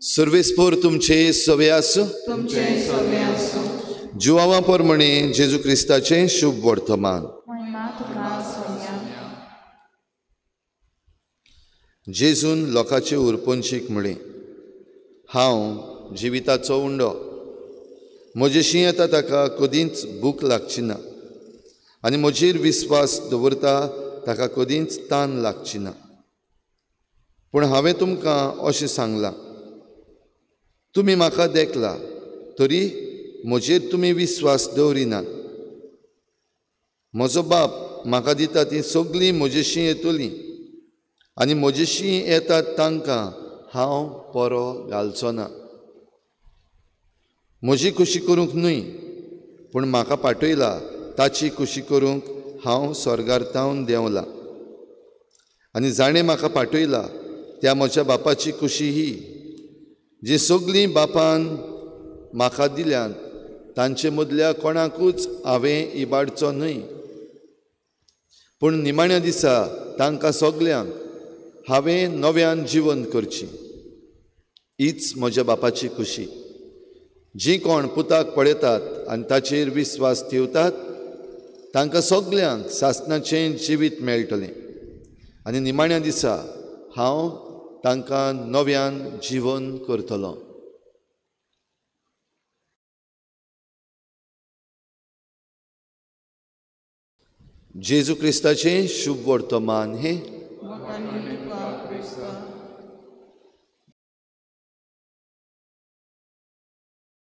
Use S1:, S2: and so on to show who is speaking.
S1: सर्वेस्पोर तुमचे सवे आसूं.
S2: तुमचे सवे आसूं.
S1: जुवावा प्रमाणे जेजू क्रिस्ताचें शुभ वर्तमान. जेजून लोकांचे उरपंचीक म्हळें, हांव जिविताचो उंडो. म्हजेशी येता ताका कदींच भूक लागची ना आनी म्हजेर विस्वास दवरता ताका कदींच तान लागची ना. पूण हांवें तुमकां अशें सांगलां, तुमी म्हाका देखला तरी म्हजेर तुमी विस्वास दवरिनात. म्हजो बाप म्हाका दिता ती सगळीं म्हजेशी येतलीं आनी म्हजेशी येतात तांकां हांव परो घालचो ना. म्हजी खुशी करूंक न्हय, पूण म्हाका पाठयला ताची खुशी करूंक हांव स्वर्गार तावन देंवला. आनी जाणें म्हाका पाठयला त्या म्हज्या बापाची खुशी ही, जी सगळीं बापान म्हाका दिल्यात तांचे मदल्या कोणाकूच हांवें इबाडचो न्हय, पूण निमाण्या दिसा तांकां सगल्यांक हांवें नव्यान जिवन करची. हीच म्हज्या बापाची खुशी. जी कोण पुताक पळयतात आनी ताचेर विस्वास ठेवतात तांकां सगल्यांक सासणाचें जिवीत मेळटलें आनी निमाण्या दिसा हांव तांकां नव्यान जिवन करतलो. जेजू क्रिस्ताचें शुभ वर्तमान हें.